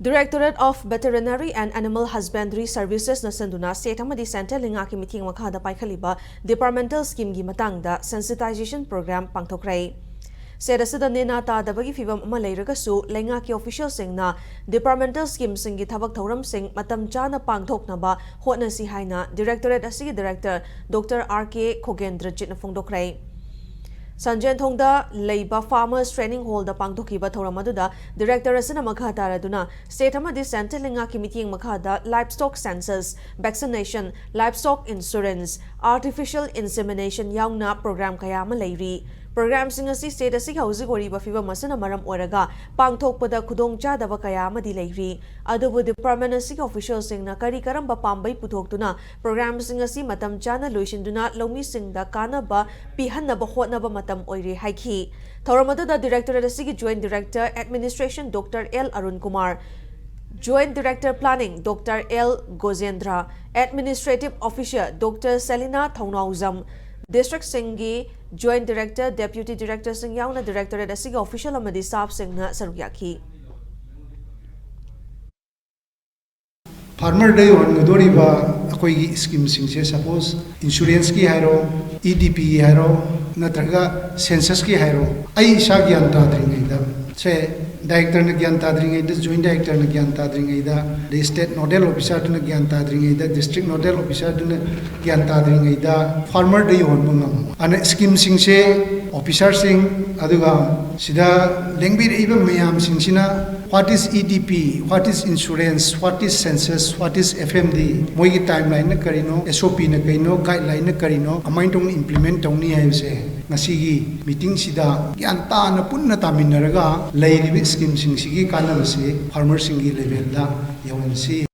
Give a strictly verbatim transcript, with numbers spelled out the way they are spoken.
Directorate of Veterinary and Animal Husbandry Servicesꯅ ꯁꯤꯟꯗꯨꯅ state ꯑꯃꯗꯤ central ꯂꯩꯉꯥꯛꯀꯤ ꯃꯤꯠꯌꯦꯡ ꯃꯈꯥꯗ ꯄꯥꯏꯈꯠꯂꯤꯕ departmental schemeꯒꯤ ꯃꯇꯥꯡꯗ sensitization program ꯄꯥꯡꯊꯣꯛꯈ꯭ꯔꯦ꯫ State ꯑꯁꯤꯗ ꯅꯦꯅꯥ ꯇꯥꯗꯕꯒꯤ ꯐꯤꯚꯝ ꯑꯃ ꯂꯩꯔꯒꯁꯨ, ꯂꯩꯉꯥꯛꯀꯤ officialꯁꯤꯡꯅ departmental schemeꯁꯤꯡꯒꯤ ꯊꯕꯛ ꯊꯧꯔꯝꯁꯤꯡ ꯃꯇꯝ ꯆꯥꯅ ꯄꯥꯡꯊꯣꯛꯅꯕ ꯍꯣꯠꯅꯁꯤ ꯍꯥꯏꯅ directorate ꯑꯁꯤꯒꯤ director Doctor R K ꯈꯣꯒꯦꯟꯗ꯭ꯔꯖꯤꯠꯅ ꯐꯣꯡꯗꯣꯛꯈ꯭ꯔꯦ꯫ ꯁꯟꯖꯦꯟꯊꯣꯡꯗ ꯂꯩꯕ Farmers Training Hallꯗ ꯄꯥꯡꯊꯣꯛꯈꯤꯕ ꯊꯧꯔꯝ ꯑꯗꯨꯗ director ꯑꯁꯤꯅ ꯃꯈꯥ ꯇꯥꯔꯗꯨꯅ state ꯑꯃꯗꯤ central ꯂꯩꯉꯥꯛꯀꯤ ꯃꯤꯠꯌꯦꯡ ꯃꯈꯥꯗ livestock census, vaccination, livestock insurance, artificial insemination ꯌꯥꯎꯅ program ꯀꯌꯥ ꯑꯃ ꯂꯩꯔꯤ꯫ Programꯁꯤꯡ ꯑꯁꯤ state ꯑꯁꯤꯒꯤ ꯍꯧꯖꯤꯛ ꯑꯣꯏꯔꯤꯕ ꯐꯤꯚꯝ ꯑꯁꯤꯅ ꯃꯔꯝ ꯑꯣꯏꯔꯒ ꯄꯥꯡꯊꯣꯛꯄꯗ ꯈꯨꯗꯣꯡꯆꯥꯗꯕ ꯀꯌꯥ ꯑꯃꯗꯤ ꯂꯩꯔꯤ꯫ ꯑꯗꯨꯕꯨ department ꯑꯁꯤꯒꯤ officialꯁꯤꯡꯅ ꯀꯔꯤ ꯀꯔꯝꯕ ꯄꯥꯝꯕꯩ ꯄꯨꯊꯣꯛꯇꯨꯅ programꯁꯤꯡ ꯑꯁꯤ ꯃꯇꯝ ꯆꯥꯅ ꯂꯣꯏꯁꯤꯟꯗꯨꯅ ꯂꯧꯃꯤꯁꯤꯡꯗ ꯀꯥꯟꯅꯕ ꯄꯤꯍꯟꯅꯕ ꯍꯣꯠꯅꯕ ꯃꯇꯝ ꯑꯣꯏꯔꯦ ꯍꯥꯏꯈꯤ꯫ ꯊꯧꯔꯝ ꯑꯗꯨꯗ directorate ꯑꯁꯤꯒꯤ joint director administration Doctor L Arun Kumar, joint director planning Doctor L ꯒꯣꯖꯦꯟꯗ꯭ꯔ, administrative officer Doctor ꯁꯦꯂꯤꯅꯥ ꯊꯧꯅꯥꯎꯖꯝ, districtꯁꯤꯡꯒꯤ joint director, deputy directorꯁꯤꯡ ꯌꯥꯎꯅ directorate ꯑꯁꯤꯒꯤ official ꯑꯃꯗꯤ staffꯁꯤꯡꯅ ꯁꯔꯨꯛ ꯌꯥꯈꯤ꯫ Farmerꯗ ꯌꯧꯍꯟꯒꯗꯧꯔꯤꯕ ꯑꯩꯈꯣꯏꯒꯤ schemeꯁꯤꯡꯁꯦ, suppose insuranceꯀꯤ ꯍꯥꯏꯔꯣ, EDPꯒꯤ ꯍꯥꯏꯔꯣ, ꯅꯠꯇ꯭ꯔꯒ censusꯀꯤ ꯍꯥꯏꯔꯣ, ꯑꯩ ꯏꯁꯥ ꯒ꯭ꯌꯥꯟ ꯇꯥꯗ꯭ꯔꯤꯉꯩꯗ, ꯁꯦ directorꯅ ꯒ꯭ꯌꯥꯟ ꯇꯥꯗ꯭ꯔꯤꯉꯩꯗ, joint directorꯅ ꯒ꯭ꯌꯥꯟ ꯇꯥꯗ꯭ꯔꯤꯉꯩꯗ, ꯑꯗꯩ state nodal officerꯗꯨꯅ ꯒ꯭ꯌꯥꯟ ꯇꯥꯗ꯭ꯔꯤꯉꯩꯗ, district nodal officerꯗꯨꯅ ꯒ꯭ꯌꯥꯟ ꯇꯥꯗ꯭ꯔꯤꯉꯩꯗ farmerꯗ ꯌꯧꯍꯟꯕ ꯉꯝꯃꯣꯏ꯫ ꯑꯗꯨꯅ schemeꯁꯤꯡꯁꯦ officerꯁꯤꯡ, ꯑꯗꯨꯒ ꯁꯤꯗ ꯂꯦꯡꯕꯤꯔꯛꯏꯕ ꯃꯌꯥꯝꯁꯤꯡꯁꯤꯅ what is EDP, what is insurance, what is census, what is FMD, ꯃꯣꯏꯒꯤ timelineꯅ ꯀꯔꯤꯅꯣ, SOPꯅ ꯀꯔꯤꯅꯣ, guidelineꯅ ꯀꯔꯤꯅꯣ, ꯀꯃꯥꯏꯅ ꯇꯧꯅ implement ꯇꯧꯅꯤ ꯍꯥꯏꯕꯁꯦ ꯉꯁꯤꯒꯤ meetingꯁꯤꯗ ꯒ꯭ꯌꯥꯟ ꯇꯥꯅ ꯄꯨꯟꯅ ꯇꯥꯃꯤꯟꯅꯔꯒ ꯂꯩꯔꯤꯕ schemeꯁꯤꯡꯁꯤꯒꯤ ꯀꯥꯟꯅꯕꯁꯤ farmerꯁꯤꯡꯒꯤ levelꯗ ꯌꯧꯍꯟꯁꯤ꯫